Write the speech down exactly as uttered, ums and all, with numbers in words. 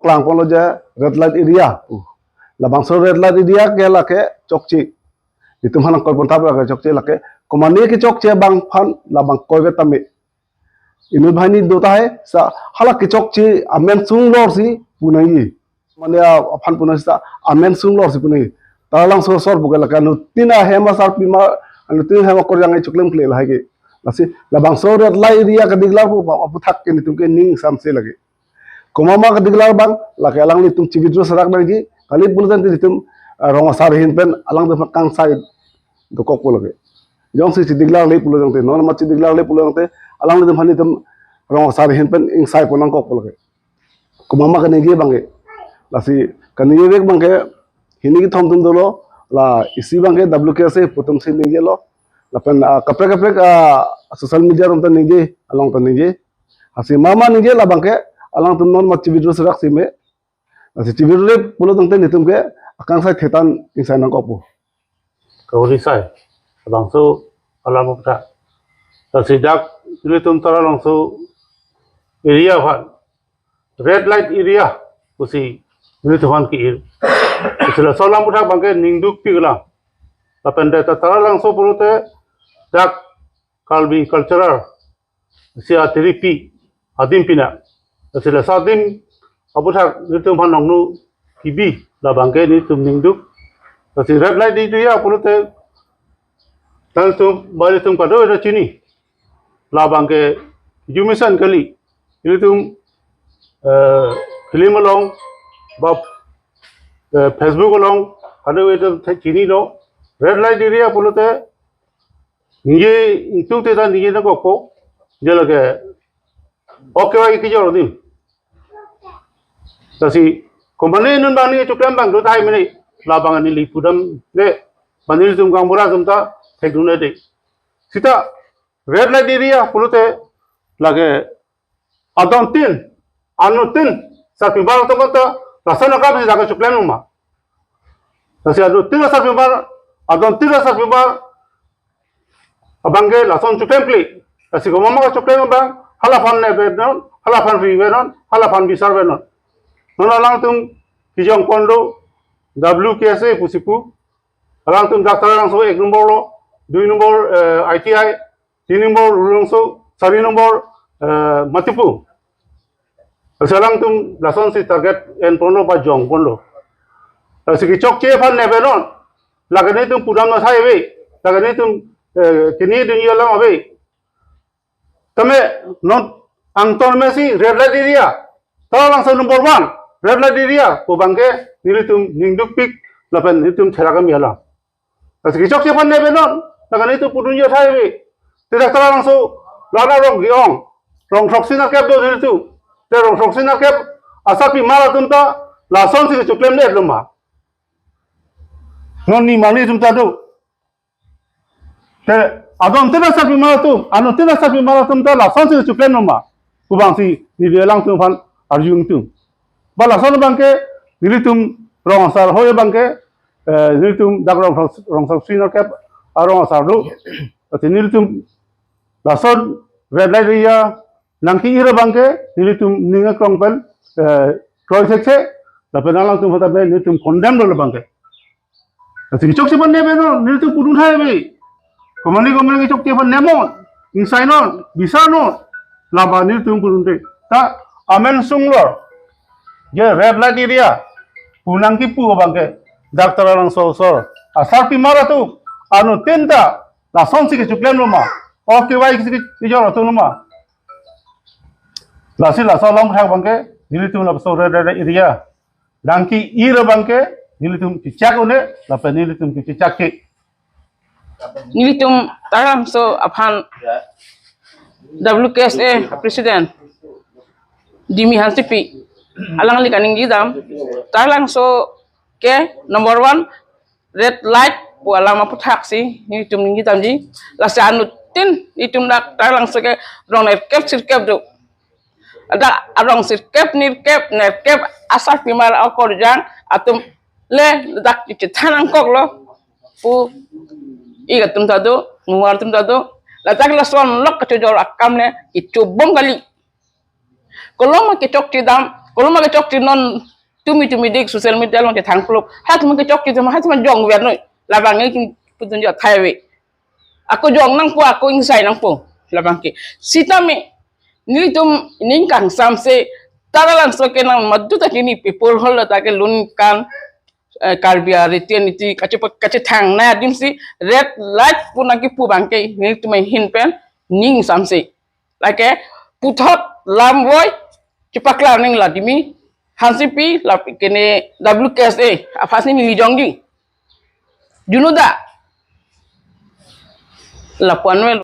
klangponlo je red light area pu. Labangso red light area ke lake chokche. Itum aphan nangkoi ponthap lake chokche lake. Komane kechokche abang aphan labang koivet tame. Inut banghini do tahai, sa hala kechokche amen sunglor si pu nangji. Mane a-, aphan pu nangji, sa amen sunglor si pu nangji. Taralangso asor pu ke lake anuttin ahem asarpimar, anuttin ahem akorjang choklem kle lahai ke. Lasi labangso red light area ke-declare pu aphuthak ke nelitum ke ning samse lake. Komat ma ke-declare abang, lake alanglitum chibidro serak nangji, kali pulo tangte nelitum, ah, rong asar ahin pen alangtum kangsai dokokpo lake. Jongsi che-declare le pulo tangte, non ma che-declare le pulo tangte, alanglitum aphan nelitum rong asar ahin pen ingsai pon nangkokpo lake. Komat ma kaningje abang ke. Lasi kaningje vek abang ke, hini kethom atum dolo, la isi abang ke W K S A pu atum si ningjelo. Lapen, ah, kaprek kaprek, ah, social media atum ta ningje, along ta ningje. Lasi mama ningje labang ke, alangtum non ma chibidro serak si me. Lasi chibidro le pulo tangte nelitum ke akangsai thetan ingsai nangkokpo. Kori sai, labangso alam aphuthak. Lasi dak nelitum Taralangso area aphan, red light area pusi nelitum aphan ke-ir. Pusi laso alam aphuthak abang ke ning dukpik alam. Lapen dak Taralangso pulote dak Karbi cultural si ateripi adim pina. Lasi laso adim aphuthak nelitum aphan nangno kibi labang ke nelitum ning duk. Lasi red light area pulote nangtum bali tum kado-kave chini. Labang ke information kali. Nelitum, eh, film along, ba, eh, Facebook along, kado-kave atum chinilo. Red light area pulote ningje ingtung te ta ningje nangkokpo. Je lake, okay, wa iki jor adim. Lasi, komane non bang ningje choklem abang do tahai mene, labang neli pudam de, bang nelitum gaonbura atum ta thekdun de. Seta red light area pulote lake adontin, anuttin asarpimar atum ta lason akam si dak choklem nangma. Lasi anuttin asarpimar, adontin asarpimar abang ke lason choklem kle. Lasi komat ma choklem abang, hala aphan nebe non, hala aphan ri ve non, hala aphan bisar ve non. Non alangtum kejong pon do, W K S A pusi pu. Alangtum dak Taralangso ek nombor lo, dui nombor, eh, I T I, tin nombor Rulangso, sari nombor, eh, Matipung. Lasi alangtum lason si target en ponlo ba jong ponlo. Lasi kechokche aphan nebe non. Lake nelitum pudam na sai ave. Lake nelitum, eh, kini dunji alam ave. Tame non angton me si red light area. Taralangso number one, red light area pu abang ke nelitum ning dukpik lapen nelitum therak kami alam. Lasi kechokche aphan nebe non, lake nelitum pudunji athai ave. Te dak Taralangso lana rong ke-ong, rong throksi nerkep do nelitum. Te rong throksi nerkep asarpimar atum ta lason si choklem det loma. Non ni mali atum ta do. Te adontin asarpimar atum, anuttin asarpimar atum ta lason si choklem loma pu abang si neli alangtum aphan arju ingtung. Ba lason abang ke nelitum rong asar hoi abang ke, eh, nelitum dak rong throksi, rong throksi nerkep arong asar do. Ati nelitum lason red light area nangke-ir abang ke nelitum ning akrong pen, eh, kroi sekse, lapen alangtum aphan ta nelitum condemn lo abang ke. Lasi kechokche aphan nebe non, nelitum pudun athai ave. Komane komane kechokche aphan nemnon, ingsai non, bisar non. Laba nelitum pudun te. Ta amen sunglor je red light area pu nangkipu abang ke dak Taralangso asor asarpimar atum anuttin ta lason si choklem loma. Okay, wa iki kejor atum loma. Lasi laso alam thak abang ke nelitum laso red light area nangke-ir abang ke nelitum chechak un-e, lapen nelitum chechak ke. Nelitum Taralangso aphan W K S A President Dimi Hansepi alangli kaningje dam, Taralangso ke number one red light pu alam aphuthak si nelitum ningje damji. Lasi anuttin nelitum dak Taralangso ke rong nerkep sirkep do. Dak arong sirkep nerkep nerkep asarpimar akorjang atum le dak chethan nangkoklo pu ik atum ta do, muar atum ta do. Ladak lason lok kachojor akam le kechobom kali. Koloma kechokche dam, Koloma kechokche non tumi tumi dik social media along kethang puluk. Hat ma kechokche ma hat ma jong ver noi. Labang ke kin putun jo thai ve. Ako jong nangpo, ako ingsai nangpo. Labang ke. Sitame nelitum ning kangsamse, Taralangso ke nang madu ta kini people hall ta ke lun kan, eh, Karbi ariti aniti kache kache thang na adim si red light pu nangkipu abang ke nelitum ahin pen ning samse. Lake puthot lam voi chepaklar ning la dimi hansi pi la kene W K S A aphan si neli jongji. Juno da. Lapu-an